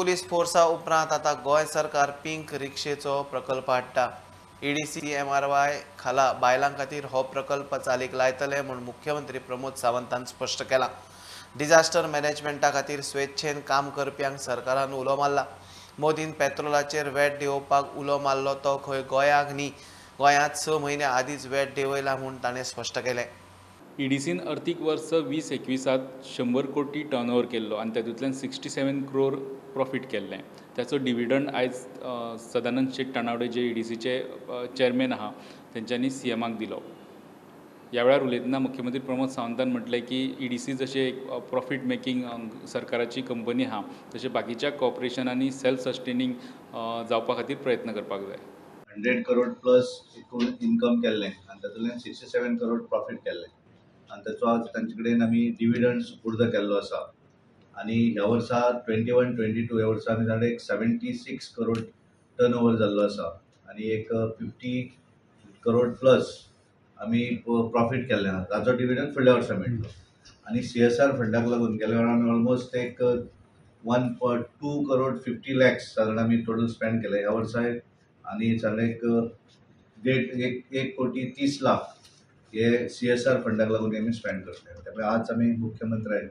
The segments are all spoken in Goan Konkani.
पुलीस फोर्सा उपरांत आतां गोंय सरकार पिंक रिक्षेचो प्रकल्प हाडटा. ईडीसी एमआरवाय खाला बायलां खातीर हो प्रकल्प चालीक लायतले म्हूण मुख्यमंत्री प्रमोद सावंतान स्पश्ट केलां. डिझास्टर मॅनेजमेंटा खातीर स्वेच्छेन काम करप्यांक सरकारान उलो मारला. मोदीन पेट्रोलाचेर वॅट देंवोवपाक उलो मारलो तो खंय गोंयाक न्ही, गोंयांत 6 म्हयने आदींच वॅट देंवयला म्हूण ताणें स्पश्ट केलें. ईडीसीन अर्थीक वर्स 2021 100 कोटी टर्नओवर केल्लो आनी तातूंतल्यान 67 क्रोर प्रॉफीट केल्लें. ताचो डिविडंड आयज सदानंद शेट तानावडे जे ईडीसीचे चेअरमॅन आहा तेंच्यांनी सीएमाक दिलो. ह्या वेळार उलयतना मुख्यमंत्री प्रमोद सावंतान म्हटलें की ईडीसी जशें एक प्रॉफीट मेकींग सरकाराची कंपनी आहा तशें बाकीच्या कॉर्पोरेशनांनी सेल्फ सस्टेनींग जावपा खातीर प्रयत्न करपाक जाय. 100 करोड प्लस एकूण इन्कम केल्लें आनी तातूंतल्यान 67 करोड प्रॉफीट केल्लें आनी ताचो आज तांचे कडेन आमी डिविडंड सुपूर्द केल्लो आसा. आनी ह्या वर्सा 21-22 ह्या वर्सा आमी जाणा एक 76 करोड टर्न ओवर जाल्लो आसा आनी एक 50 करोड प्लस आमी प्रॉफीट केल्लें आसा. ताचो डिविडंड फुडल्या वर्सा मेळटलो. आनी सीएसआर फंडाक लागून गेल्या वेळार आमी ऑलमोस्ट एक 1.2 करोड 50 लॅक्स सादारण आमी टोटल स्पेंड केले ह्या वर्सा. आनी सादारण एक 1.30 कोटी हे सीएसआर फंडाक लागून आमी स्पेंड करतले. त्यामुळे आज आमी मुख्यमंत्र्याक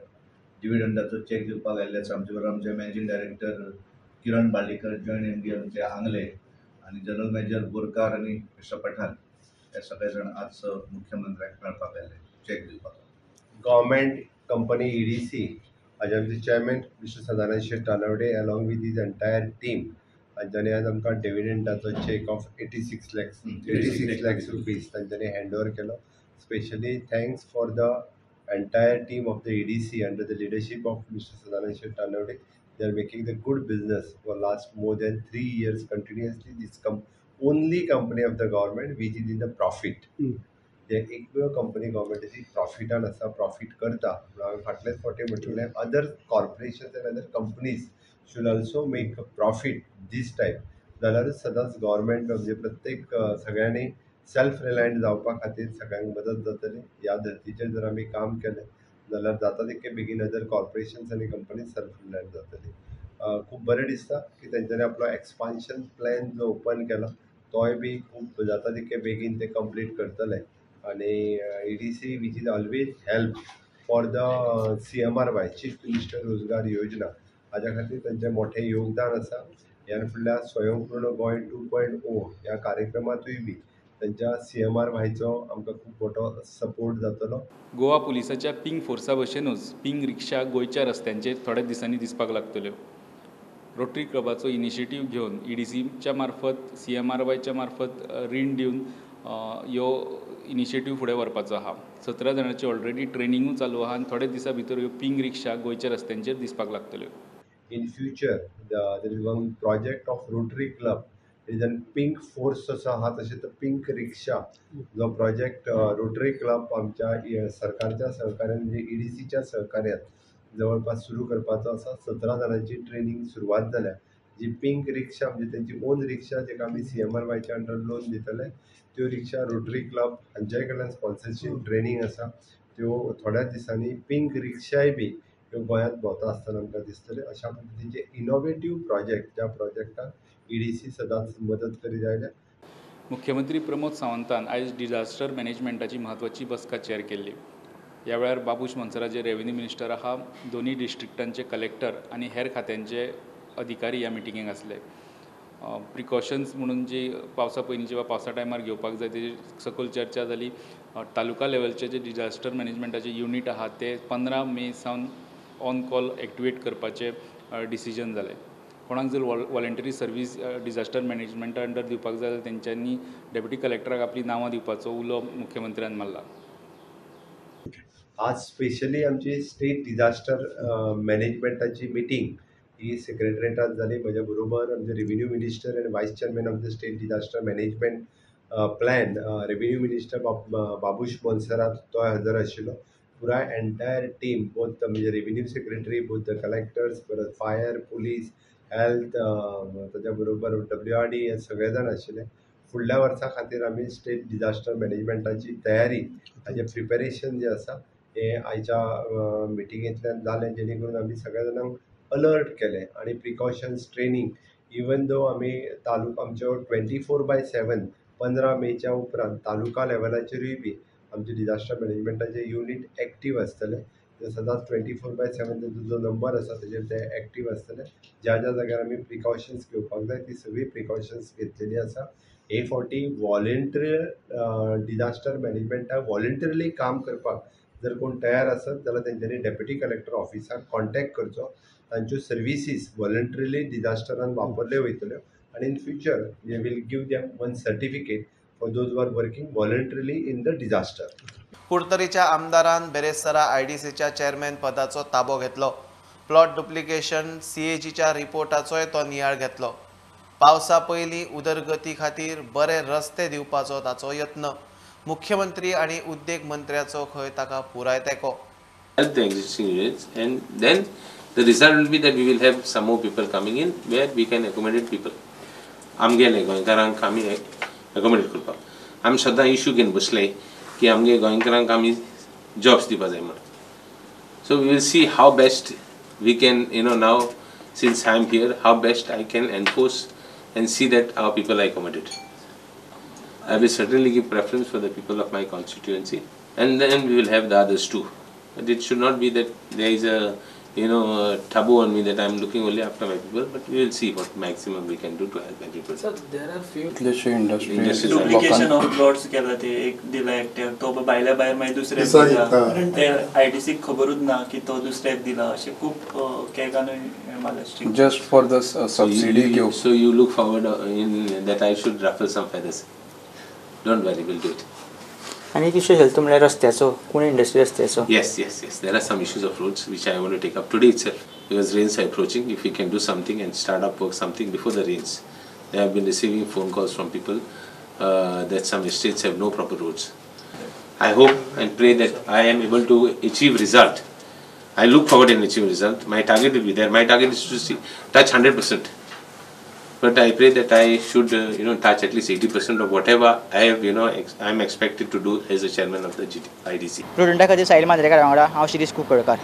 डिविडंडाचो चॅक दिवपाक आयिल्ले आसा. आमचे बरोबर आमचे managing director Kiran Baldikar, joint MD आमचे आंगले आनी जनरल मॅनेजर बोरकार आनी मिस्टर पठाण हे सगळे जाण आज मुख्यमंत्र्याक मेळपाक आयिल्ले चॅक दिवपाक. गव्हर्मेंट कंपनी ईडीसी हाजे आमचे chairman mister Sadanand Shet Tanavade along with his entire team हांच्यांनी आज आमकां डिविडंडाचो cheque of 86 lakhs rupees तांच्यांनी हँड ओवर केलो. Specially thanks for the entire team of the EDC under the leadership of Mr. Sadanand Shet Tanavade. They are making the good business for last more than 3 years continuously. This only company of the government which is in the profit. ते एकमेव कंपनी गव्हर्मेंटाची प्रॉफिटान आसा, प्रॉफीट करता. म्हणून हांवें फाटलेच फावटी म्हटलें other corporations and other companies should also make a profit this type. जाल्यारूच सदांच गव्हर्मेंट म्हणजे प्रत्येक सगळ्यांनी सेल्फ रिलायंट जावपा खातीर सगळ्यांक मदत जातली. ह्या धर्तीचेर जर आमी काम केलें जाल्यार जाता तितके बेगीन अदर कॉर्पोरेशन्स आनी कंपनीज सेल्फ रिलायंट जातली. खूब बरें दिसता की तेंच्यांनी आपलो एक्सपान्शन प्लॅन जो ओपन केला तोय बी खूब जाता तितके बेगीन ते कंप्लीट करतले. आनी EDC which is always help for the CMRY chief minister Rozgar Yojana हाज्या खातीर तेंचें मोठें योगदान आसा. ह्यान फुडल्या स्वयंपूर्ण गोंय 2.0 ह्या कार्यक्रमांतूय बी तेंच्या सीएमआरवायचो आमकां खूब मोठो सपोर्ट जातलो. गोवा पुलिसाच्या पिंक फोर्सा भशेनूच पिंक रिक्षा गोंयच्या रस्त्यांचेर थोड्या दिसांनी दिसपाक लागतल्यो. रोटरी क्लबाचो इनिशिएटीव घेवन ईडीसीच्या मार्फत सीएमआरवायच्या मार्फत रीण दिवन ह्यो इनिशिएटीव फुडें व्हरपाचो आहा. 17 जाणांची ऑलरेडी ट्रेनिंगूय चालू आहा आनी थोड्या दिसां भितर ह्यो पिंक रिक्षा गोंयच्या रस्त्यांचेर दिसपाक लागतल्यो. In future there is one project of Rotary Club is an pink force जसो आहा तशें तो पिंक रिक्षा जो प्रोजेक्ट रोटरी क्लब आमच्या सरकारच्या सहकार्यान म्हणजे ईडीसीच्या सहकार्यान जवळपास सुरू करपाचो आसा. 17 जाणांची ट्रेनींग सुरवात जाल्या. जी पिंक रिक्षा म्हणजे तेंची ओन रिक्षा जेका आमी सीएमआरवायच्या अंडर लोन दितले त्यो रिक्षा रोटरी क्लब हांच्याय कडल्यान स्पॉन्सरशीप ट्रेनींग आसा. त्यो थोड्या दिसांनी पिंक रिक्षाय बी ह्यो गोंयांत भोंवता आसतना आमकां दिसतले. अशा पद्दतीचे इनोवेटीव प्रोजेक्ट ज्या प्रोजेक्टाक ईडीसी सदांच मदत करीत आयल्या. मुख्यमंत्री प्रमोद सावंतान आयज डिझास्टर मॅनेजमेंटाची म्हत्वाची बसका चेअर केल्ली. ह्या वेळार बाबूश मोन्सेरात जे रेवेन्यू मिनिस्टर आहा, दोनूय डिस्ट्रिक्टांचे कलेक्टर आनी हेर खात्यांचे अधिकारी ह्या मिटिंगेक आसले. प्रिकॉशन्स म्हणून जी पावसा पयलींची वा पावसा टायमार घेवपाक जाय तेजी सकयल चर्चा जाली. तालुका लेवलचे जे डिझास्टर मॅनेजमेंटाचे युनीट आहा ते 15 मे सावन ऑन कॉल एक्टिवेट करपाचें डिसिजन जालें. कोणाक जर वॉलंटरी सर्वीस डिझास्टर मॅनेजमेंटा अंडर दिवपाक जाय जाल्यार तेंच्यांनी डेप्युटी कलेक्टराक आपलीं नांवां दिवपाचो उलो मुख्यमंत्र्यान मारला. आज स्पेशली आमची स्टेट डिझास्टर मॅनेजमेंटाची मिटींग ही सेक्रेटरीएटात जाली. म्हज्या बरोबर आमचे रेवेन्यू मिनिस्टर आनी vice chairman of the state disaster management plan revenue minister Babush Monserrate तोय हजर आशिल्लो. पुराय एंटायर टीम बोथ म्हणजे revenue secretary, both the collectors, परत फायर, पुलीस, हेल्थ, ताच्या बरोबर WRD हे सगळे जाण आशिल्ले. फुडल्या वर्सा खातीर आमी स्टेट डिझास्टर मॅनेजमेंटाची तयारी हाजें प्रिपेरेशन जें आसा हें आयच्या मिटिंगेंतल्यान जालें, जेणे करून आमी सगळ्या जाणांक अलर्ट केले आनी प्रिकॉशन्स ट्रेनींग इवन दो आमी तालुका आमच्यो 24/7 15 मेच्या उपरांत तालुका लेवलाचेरूय बी आमचे डिजास्टर मॅनेजमेंटाचे युनीट एक्टीव आसतले. ते सदांच 24/7 तेंचो जो नंबर आसा तेजेर ते एक्टीव आसतले. ज्या ज्या जाग्यार आमी प्रिकॉशन्स घेवपाक जाय ती सगळी प्रिकॉशन्स घेतलेली आसा. हे फावटी वॉलंटियर डिजास्टर मॅनेजमेंटाक वॉलंटियरली काम करपाक जर कोण तयार आसत जाल्यार तेंच्यांनी डेप्युटी कलेक्टर ऑफिसाक कॉन्टेक्ट करचो. तांच्यो सर्विसीस वॉलंटरीली डिजास्टरान वापरल्यो वयतल्यो आनी in future we will give them one certificate for those who are working voluntarily in the disaster. कुडतरीच्या आमदारान बेरेस्तारा आयडीसीच्या चेअरमॅन पदाचो ताबो घेतलो. प्लॉट डुप्लिकेशन सीएजीच्या रिपोर्टाचोय तो नियाळ घेतलो. पावसा पयलीं उदरगती खातीर बरे रस्ते दिवपाचो ताचो यत्न. मुख्यमंत्री आनी उद्देग मंत्र्याचो खंय ताका पुराय तेंको. Help the existing units and then the result will be that we will have some more people coming in where we can accommodate people. आमगेले गोंयकारांक आमी accommodate करपाक आमी सदां इशू घेवन बसले की आमगे गोंयकारांक आमी जॉब्स दिवपा जाय म्हण. So we will see how best we can, you know, now since I am here, how best I can enforce and see that our people are accommodated. I will certainly give preference for the people of my constituency, and then we will have the others too. But it should not be that there is a, you know, a taboo on me that I am looking only after my people, but we will see what maximum we can do to help everybody. Sir, there are few industries. Duplication of plots केला ते एक दिला एकट्याक, तो भायल्या भायर मागीर दुसऱ्याक दिला, ते आयडीसीक खबरूच ना की तो दुसऱ्याक दिला, अशें खूब केकानूय मारला. Just for the subsidy घेव. So you look forward in that I should ruffle some feathers. Don't worry, we'll do it. आनी एक इशू हेल्थ म्हणल्यार रस्त्याचो, कोण इंडस्ट्री रस्त्याचो. Yes, yes, yes. There are some issues of roads which I want to take up today itself because rains are approaching. If we can do something and start up work something before the rains. They have been receiving phone calls from people that some estates have no proper roads. I hope and pray that I am able to achieve result. I look forward and achieve result. My target will be there. My target is to see, touch 100%. But I pray that I should, you know, touch at least 80% of whatever I have, you know, I am expected to do as a chairman of the IDC. प्रुडंटा खातीर साहिल मांद्रेकार वांगडा हांव शिरीष कुंकळकार.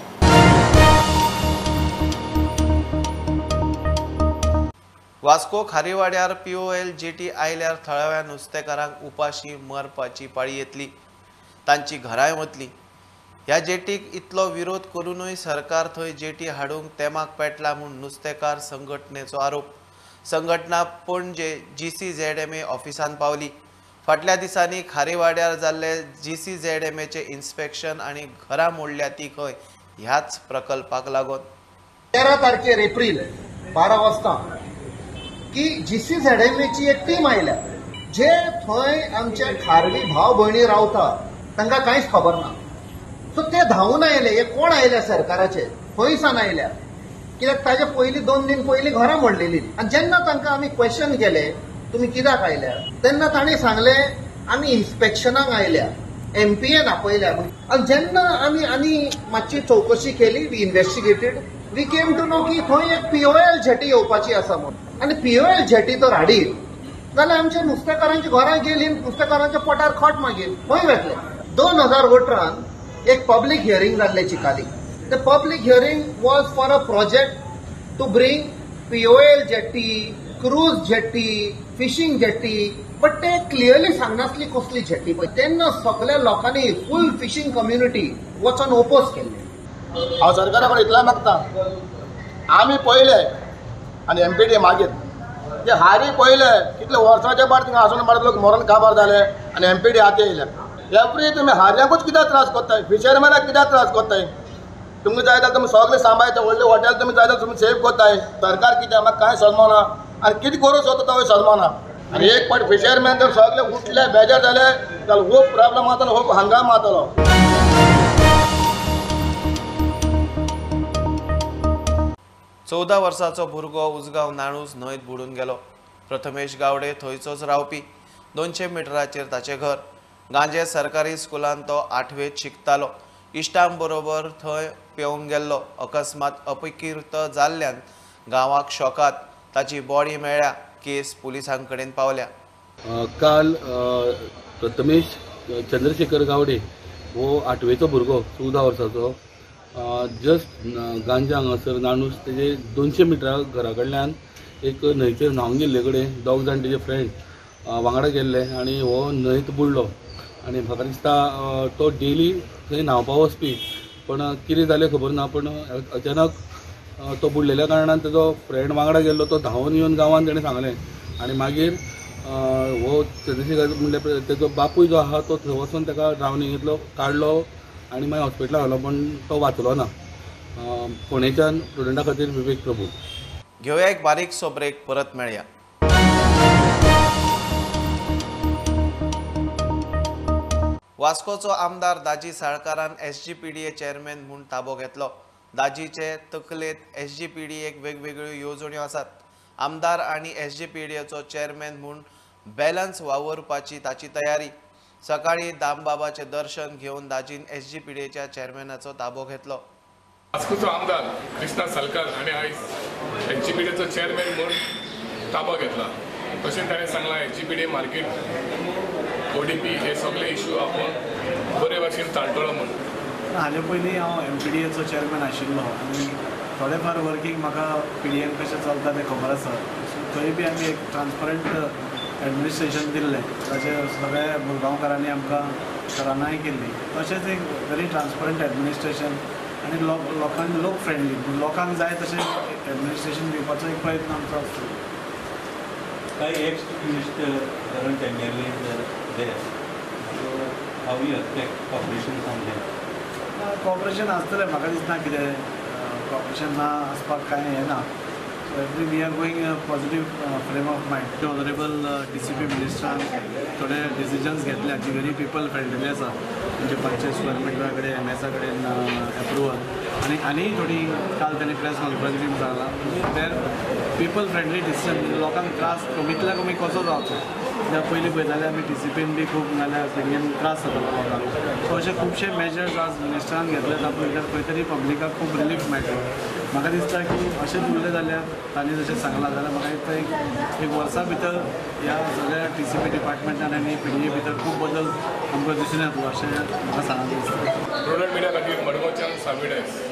वास्को खारीवाड्यार POL जेटी आयल्यार थळाव्या नुस्तेकारांक उपाशी मरपाची पाळी येतली, तांची घरांय वतली. ह्या जेटीक इतलो विरोध करूनय सरकार थंय जेटी हाडूंक तेमाक पेटला म्हूण नुस्तेकार संघटनेचो आरोप. संघटना पणजे GCZMA ऑफिसांत पावली. फाटल्या दिसांनी खारीवाड्यार जाल्ले GCZMAचे इन्स्पेक्शन आनी घरां मोडल्या ती खंय ह्याच प्रकल्पाक लागून. 13 तारखेर एप्रील 12 वाजता की GCZMAची एक टीम आयल्या, जे थंय आमचे खारवी भाव भयणी रावता तांकां कांयच खबर ना. सो ते धांवून आयले. हे कोण आयल्या सरकाराचे खंय सान आयल्या, कित्याक ताजे पयलीं 2 दीन पयलीं घरां मोडलेली. आनी जेन्ना तांकां आमी क्वेश्चन केले तुमी कित्याक आयल्या, तेन्ना तांणी सांगलें आमी इन्स्पेक्शनाक आयल्या, MPN आपयल्या. आनी जेन्ना आमी आनी मातशी चवकशी केली, we investigated, we came to know की थंय एक POL jetty येवपाची आसा म्हणून. आनी POL jetty तर हाडीत जाल्यार आमच्या नुस्तेकारांची घरां गेली, नुस्तेकारांच्या पोटार खट मागीर खंय वेतले. 2018 एक पब्लीक हियरींग जाल्लें Chicalim. The public hearing was for a project to bring POL jetty, cruise jetty, fishing jetty, but ते क्लियरली सांगनासली कसली jetty. पळय तेन्ना सगळ्या लोकांनी फूल फिशिंग कम्युनिटी वचून ओपोज केल्ले. हांव सरकारा कडेन इतलें मागता, आमी पळयले आनी MPD मागीर ते हारी पळयले कितले वर्सांचे बाद थिंगा आसून बाद लोक मरण काबार जाले आनी MPD आतां येयले. एवरी तुमी हारयांकूच कित्याक त्रास करताय, फिशरमॅनाक कित्याक त्रास करताय? तुमकां जाय जाल्यार तुमी सगळें सांबाळटा, व्हडलें हॉटेल तुमी जाय जाल्यार तुमी सेफ करताय. सरकार कितें म्हाका कांय समजना आनी कितें करूं सोदता तो समजना. आनी एक पाट फिशरमॅन जर सगळे उठले बेजार जाले जाल्यार खूब प्रॉब्लम जातलो, खूब हंगाम जातलो. 14 वर्साचो भुरगो उजगांव नाणूस न्हंयत बुडून गेलो. प्रथमेश गावडे थंयचोच रावपी. 200 मिटराचेर ताचें घर. गांजे सरकारी स्कुलांत तो 8वेंत शिकतालो. इश्टां बरोबर थंय पेवंक गेल्लो. अकस्मात अपकीर्त जाल्ल्यान गांवाक शॉकात. ताची बॉडी मेळ्ळ्या. केस पुलिसां कडेन पावल्या. काल प्रथमेश चंद्रशेखर गावडे हो 8वेचो भुरगो 14 वर्साचो जस्ट गांजा हांगासर नाणूस तेजे 200 मिटरा घरा कडल्यान एक न्हंयचेर न्हावंक गेल्ले कडेन दोग जाण तेजे फ्रेंड वांगडा गेल्ले आनी हो न्हंयत बुडलो आनी म्हाका दिसता तो डेली थंय न्हांवपाक वचपी, पण कितें जालें खबर ना, पण अचानक तो बुडलेल्या कारणान तेजो फ्रेंड वांगडा गेल्लो तो धांवन येवन गांवान तेणें सांगलें आनी मागीर हो चंद्रशेखर म्हणल्यार तेजो बापूय जो आहा तो थंय वचून ताका ड्रावनिंगेंतलो काडलो आनी मागीर हॉस्पिटलाक घालो, पण तो वाचलो ना. फोंडेच्यान प्रुडंटा खातीर विवेक प्रभू. घेवया एक बारीकसो ब्रेक, परत मेळया. वास्कोचो आमदार दाजी साळकारान SGPDA chairman म्हूण ताबो घेतलो. दाजीचे तकलेंत SGPDA वेगवेगळ्यो येवजण्यो आसात. आमदार आनी SGPDAचो चेअरमॅन म्हूण बॅलन्स वावुरपाची ताची तयारी. सकाळी दामबाबाचें दर्शन घेवन दाजीन SGPDAच्या चेअरमॅनाचो ताबो घेतलो. वास्कोचो आमदार कृष्णा सालकार हाणें आयज SGPDAचो चेअरमॅन म्हूण ताबो घेतला. तशेंच ताणें सांगलां SGPDA market ODP हे सगळे इश्यू आपूण बरे भाशेन ताळटलो म्हूण. हाजे पयलीं हांव MPDAचो चेअरमॅन आशिल्लो आनी थोडे फार वर्कींग म्हाका PDN कशें चलता तें खबर आसा. सो थंय बी आमी एक ट्रान्सपरंट एडमिनिस्ट्रेशन दिल्लें, ताचेर सगळ्या मुरगांवकारांनी आमकां सराहनाय केल्ली. तशेंच एक व्हेरी ट्रान्सपरंट एडमिनिस्ट्रेशन आनी लोकांक लोक फ्रेंडली, लोकांक जाय तशें एडमिनिस्ट्रेशन दिवपाचो एक प्रयत्न आमचो आसतलो. कांय ex minister current MLA there, so how you expect cooperation from them? Cooperation आसतलें, म्हाका दिसना कितें कॉपरेशन ना आसपाक कांय हें ना. So every we are going a positive frame of mind. Honourable DCP मिनिस्टरान थोडे डिसिजन्स घेतल्या जी व्हेरी पिपल फ्रेंडली आसा, म्हणजे 500 स्क्वेअर मिटरा कडेन MSA कडेन एप्रुवल आनी आनी थोडी काल तांणी प्रेस कॉन्फरन्स बी सांगलां. देर पिपल फ्रेंडली डिसिजन, लोकांक त्रास कमीतल्या कमी कसो जावचो. कित्याक पयलीं पळयताले जाल्यार आमी TCPन बी खूब नाल्यार PDN त्रास जातालो लोकांक. सो अशे खुबशे मेजर्स आज मिनिस्टरान घेतले तातूंत भितर खंय तरी पब्लिकाक खूब रिलीफ मेळटलो. म्हाका दिसता की अशेंच उरलें जाल्यार तांणी जशें सांगलां जाल्यार म्हाका दिसता एक वर्सा भितर ह्या सगळ्या TCP डिपार्टमेंटान आनी PDA भितर खूब बदल आमकां दिसून येतलो अशें म्हाका सांगूंक दिसता. प्रुडंट मिडिया खातीर मडगांवच्यान सावी डायस.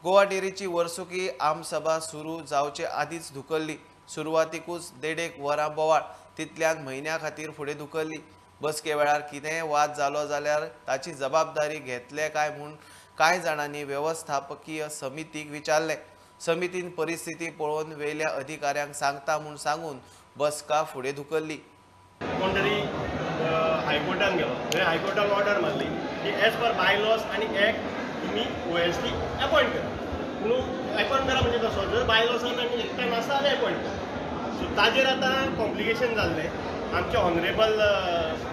गोवा डेअरीची वर्सुकी आमसभा सुरू जावचे आदींच धुकल्ली. सुरवातीकूच 1.5 वरां बोवाळ, तितल्यान म्हयन्या खातीर फुडें धुकल्ली. बसके वेळार कितेंय वाद जालो जाल्यार ताची जबाबदारी घेतले काय म्हूण कांय जाणांनी वेवस्थापकीय समितीक विचारलें. समितीन परिस्थिती पळोवन वेल्या अधिकाऱ्यांक सांगता म्हूण सांगून बसका फुडें धुकल्ली. कोण तरी हायकोर्टान गेलो, थंय हायकोर्टान ऑर्डर मारली की एज पर बायलॉज आनी एक्ट तुमी OSD appoint करा. पूण एपॉयंट करा म्हणजे कसो, जर बायलॉसान आनी एक्टान आसा जाल्यार एपॉयंट करा. सो ताजेर आतां कॉम्प्लिकेशन जाल्लें. आमचे ऑनरेबल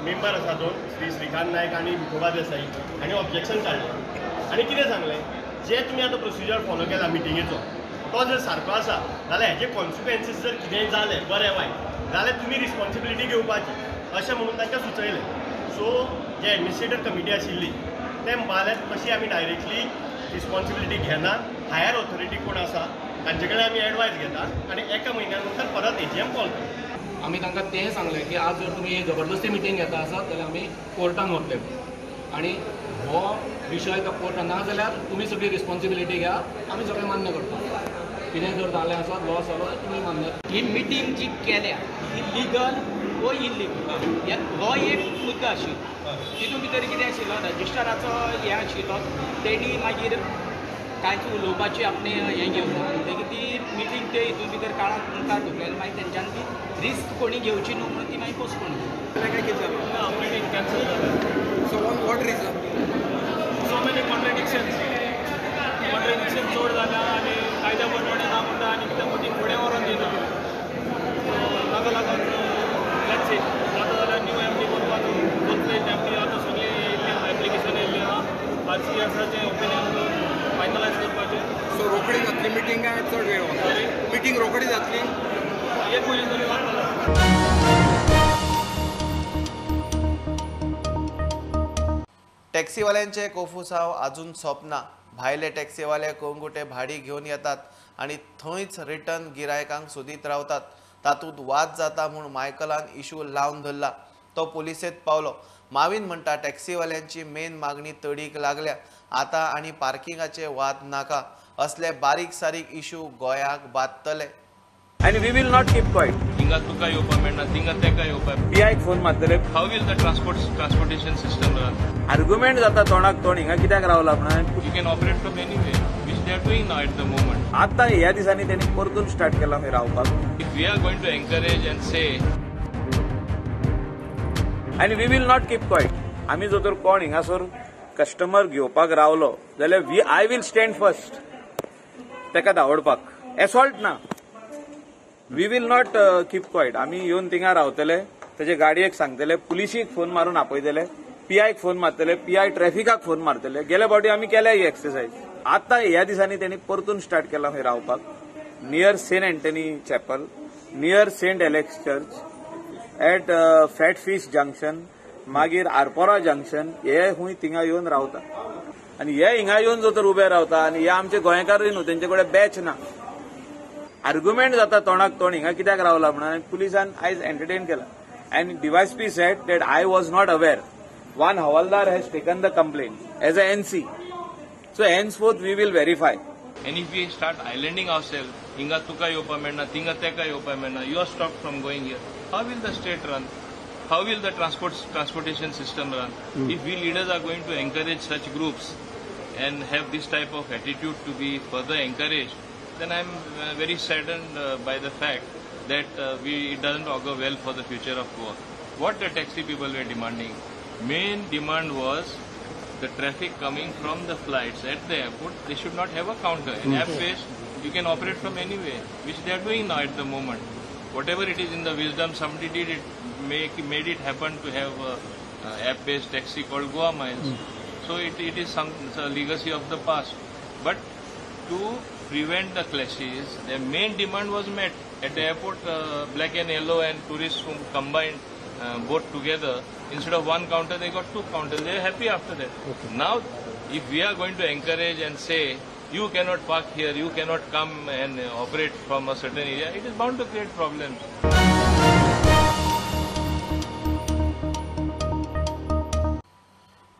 मेंबर आसा दोन, श्री श्रीकांत नायक आनी विठोबा देसाई हांणी ऑब्जेक्शन काडलें आनी कितें सांगलें, जे तुमी आतां प्रोसिजर फॉलो केला मिटिंगेचो तो जर सारको आसा जाल्यार हेजे कॉन्सिक्वेन्सीस जर कितेंय जालें बरें वायट जाल्यार तुमी रिस्पॉन्सिबिलिटी घेवपाची अशें म्हणून तांकां सुचयलें. सो जे एडमिनिस्ट्रेटर कमिटी आशिल्ली ते म्हणपाक तशी आमी डायरेक्टली रिस्पॉन्सिबिलिटी घेना, हायर ऑथॉरिटी कोण आसा तांचे कडेन आमी एडवायस घेता आनी एका म्हयन्या नंतर परत AGM call करता. आमी तांकां तें सांगलें की आज जर तुमी जबरदस्ती मिटींग घेता आसत जाल्यार आमी कोर्टान वतले आनी हो विशय तो कोर्टान ना जाल्यार तुमी सगळी रिस्पॉन्सिबिलिटी घ्या, आमी सगळें मान्य करता. कितें जर जालें आसत लॉस जालो जाल्यार तुमी मान्य. ही मिटींग जी केल्या ही लिगल वो इलिगल हो एक मुद्दो आशिल्लो. तितून भितर कितें आशिल्लो रजिस्टराचो हें आशिल्लो, तेणी मागीर कांयच उलोवपाची आपणें हें घेवना म्हणटकीर ती मिटींग ते हितून भितर काळांत मुखार धुकलेली. मागीर तेंच्यान ती रिस्क कोणी घेवची न्हू म्हणून ती मागीर पोस्टपोन केली. कितें जालें? मिटींग कॅन्सल जाली. So on what reason? So many contradictions, contradiction चड जाल्या आनी कायद्या प्रमाणे ना म्हणटा आनी कितें मदीं फुडें व्हरोन दिना. ताका लागून let's see जाता जाल्यार न्यू MD करपाचो, फुल MD आतां सगळीं येयल्ली आहा, एप्लिकेशन येयल्ली आहा, RCSाचें ओपिनियन फायनलायज करपाचें. सो रोखडी जातली मिटींग काय चड वेळ वता? मिटींग रोखडी जातली, एक म्हयनो तरी लागतलो. टॅक्सीवाल्यांचे कोफुसांव अजून सोंपना. भायले टॅक्सीवाले कोंगुटे भाडी घेवन येतात आनी थंयच रिटर्न गिरायकांक सोदीत रावतात. तातूंत वाद जाता म्हूण मायकलान इशू लावन धरला. तो पुलिसेंत पावलो. माविन म्हणटा टॅक्सीवाल्यांची मेन मागणी तडीक लागल्या आतां आनी पार्किंगाचे वाद नाका. असले बारीक सारीक इशू गोंयाक बादतले. आनी we will not keep quiet. हिंगा तुका येवपा मेळना, थिंगा तेका येवपा. पीआयक phone मारतले. How will the transportation system run? Argument जाता तोंडाक तोंड. हिंगा कित्याक रावला म्हणून. You can operate from anyway, which they are doing now at the moment. आतां ह्या दिसांनी त्यांनी परतून स्टार्ट केला खंय रावपाक. If we are going to encourage and say आनी we will not keep quiet. आमी जर तर कोण हिंगासर कस्टमर घेवपाक रावलो जाल्यार I will stand first तेका धांवडपाक. एसॉल्ट ना. We will not keep quiet. आमी येवन थिंगा रावतले, तेजे गाडयेक सांगतले, पुलिशीक फोन मारून आपयतले, पीआयक फोन मारतले, पीआय ट्रॅफिकाक फोन मारतले. गेले फावटी आमी केल्या ही एक्सरसायज. आतां ह्या दिसांनी तेणी परतून स्टार्ट केला खंय रावपाक. Near Saint Anthony chapel, near Saint Alex church, at Fat Fish junction, मागीर आरपोरा जंक्शन, हे हुंय थिंगा येवन रावता. आनी हे हिंगा येवन जर तर उबे रावता आनी हे आमचे गोंयकारूय न्हू, तेंचे कडेन बॅच ना. आर्ग्युमेंट जाता तोंडाक तोंड. हिंगा कित्याक रावला म्हणून पुलिसान आयज एंटरटेन केला. And DYSP said that I was not aware. One havildar has taken the complaint as a NC. So henceforth we will verify. And if we start islanding ourselves, hinga tuka येवपा मेळना, थिंगा तेका येवपा मेळना, you are stopped from going here. How will the state run? How will the transportation system run? If we leaders are going to encourage such groups and have this type of attitude to be further encouraged, then I am very saddened by the fact that it doesn't augur well for the future of Goa. What the taxi people were demanding, main demand was the traffic coming from the flights at the airport, they should not have a counter. In app-based, you can operate from anywhere, which they are doing now at the moment. Whatever it is in the wisdom, somebody did it, made it happen to have a app-based taxi called Goa Miles. So it is some legacy of the past. But to prevent the clashes, their main demand was met. At the airport, black and yellow and tourists who combined both together, instead of one counter, they got two counters. They are happy after that. Okay. Now, if we are going to encourage and say, you cannot park here, you cannot come and operate from a certain area, it is bound to create problems.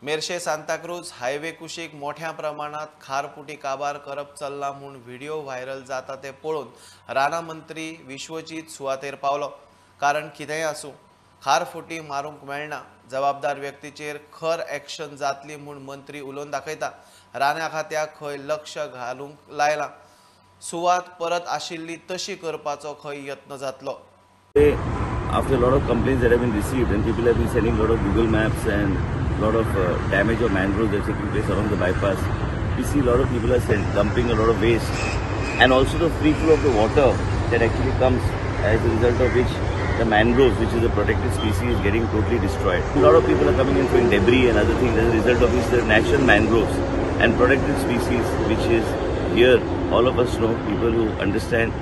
Merces Santacruz highway कुशीक मोठ्या प्रमाणात खारपुटी काबार करप चल्ला म्हूण व्हिडिओ व्हायरल जाता ते पळोवन राना मंत्री विश्वजीत सुवातेर पावलो. कारण कितेंय आसूं, खारफुटी मारूंक मेळना, जबाबदार व्यक्तीचेर खर एक्शन जातली म्हूण मंत्री उलोवन दाखयता. राना खात्याक खंय लक्ष घालूंक लायलां, सुवात परत आशिल्ली तशी करपाचो खंय यत्न जातलो. After a lot of complaints that have been received and people have been sending a lot of Google Maps and a lot of damage of mangroves that's taking place along the bypass, we see a lot of people are dumping a lot of waste, and also the free flow of the water that actually comes, as a result of which the mangroves, which is a protected species, is getting totally destroyed. A lot of people are coming and throwing debris and other things, as a result of which the natural mangroves and protected species, which is here, all of us know, people who understand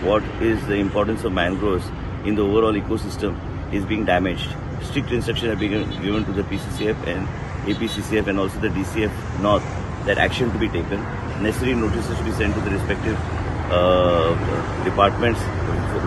what is the importance of mangroves in the overall ecosystem, is being damaged. Strict instructions have been given to the PCCF and APCCF and also the DCF North that action to be taken. Necessary notices to be sent to the respective departments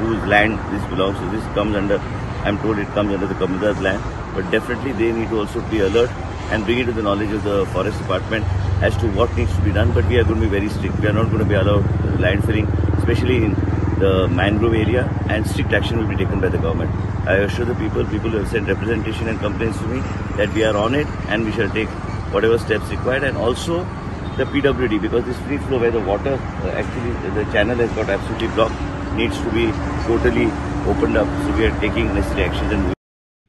whose land this belongs to. This comes under, I'm told it comes under the Comunidade land, but definitely they need to also be alert and bring it to the knowledge of the forest department as to what needs to be done. But we are going to be very strict. We are not going to be allowed landfilling, especially in the mangrove area, and strict action will be taken by the government. I assure the people who have sent representation and complaints to me that we are on it and we shall take whatever steps required. And also the PWD, because this free flow where the water actually the channel has got absolutely blocked, needs to be totally opened up. So we are taking necessary actions and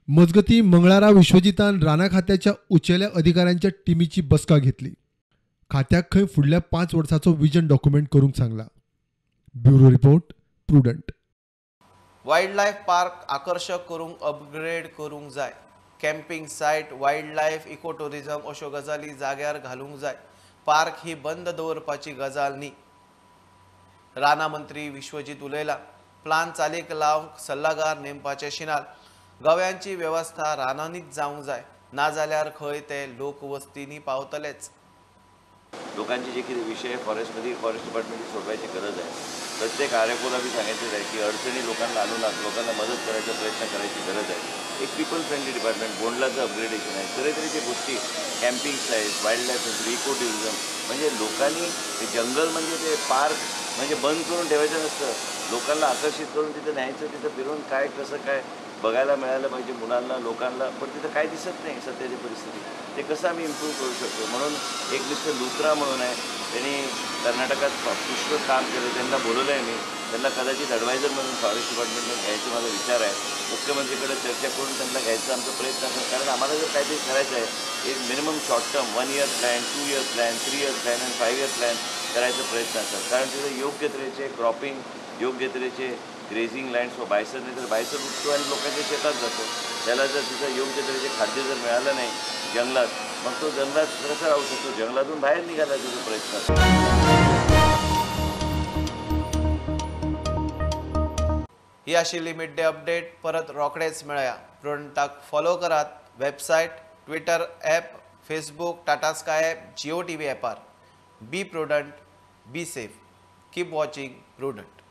मजगती मंगळारा विश्वजितान राना खात्याच्या उचेल्या अधिकाऱ्यांच्या टिमीची बसका घेतली. खात्याक खंय फुडल्या 5 वर्साचो विजन डॉक्युमेंट करूंक सांगला. Bureau report, Prudent. Wild life park आकर्शक करूंक अपग्रेड करूंक जाय. Camping site, wild life, eco tourism अश्यो गजाली जाग्यार घालूंक जाय. पार्क ही बंद दवरपाची गजाल न्ही. राना मंत्री विश्वजीत उलयला. प्लान चालीक लावंक सल्लागार नेमपाचे शिनाल. गव्यांची वेवस्था रानांनीच जावंक जाय, नाजाल्यार खंय ते लोकवस्तींनी पावतलेच. लोकांचे जे किती विषय फॉरेस्टमध्ये फॉरेस्ट डिपार्टमेंटची सोडवायची गरज आहे. प्रत्येक आर एफ ओला मी सांगितलेलं आहे की अडचणी लोकांना आणू नका, लोकांना मदत करायचा प्रयत्न करायची गरज आहे. एक पीपल फ्रेंडली डिपार्टमेंट. बोंडलाचं अपग्रेडेशन आहे, तऱ्हेतऱ्हेच्या गोष्टी, camping site, wild life sanctuary, eco tourism. म्हणजे लोकांनी ते जंगल म्हणजे ते पार्क म्हणजे बंद करून ठेवायचं नसतं, लोकांना आकर्षित करून तिथं न्यायचं, तिथं फिरून काय कसं काय बघायला मिळालं पाहिजे मुलांना, लोकांना. पण तिथं काय दिसत नाही सध्याची परिस्थिती, ते कसं आम्ही इम्प्रूव्ह करू शकतो. म्हणून एक मिस्टर लुत्रा म्हणून आहे, त्यांनी कर्नाटकात पुष्कळ काम केलं, त्यांना बोलवलं आहे मी. त्यांना कदाचित ॲडवायझर म्हणून फॉरेस्ट डिपार्टमेंटने घ्यायचा माझा विचार आहे. मुख्यमंत्रीकडे चर्चा करून त्यांना घ्यायचा आमचा प्रयत्न असेल. कारण आम्हाला जर काहीतरी करायचं आहे, एक minimum short term 1 year plan, 2 year plan, 3 year plan आणि 5 इयर प्लॅन करायचा प्रयत्न असेल. कारण तिथं योग्य तऱ्हेचे क्रॉपिंग, योग्य तऱ्हेचे ग्रेझिंग लँड्स व बायसर नाही तर बायसर उठतो आणि लोकांच्या शेतात जातो. त्याला जर तिथं योग्य तऱ्हेचे खाद्य जर मिळालं नाही जंगलात, मग तो जंगलात कसा राहू शकतो, जंगलातून बाहेर निघायला त्याचा प्रयत्न असतो. ही आशिल्ली मिड डे अपडेट. परत रोखडेच मेळया. प्रुडंटाक फॉलो करात website, Twitter app, Facebook, Tata Sky app, Jio TV ॲपार. Be prudent, be safe, keep watching Prudent.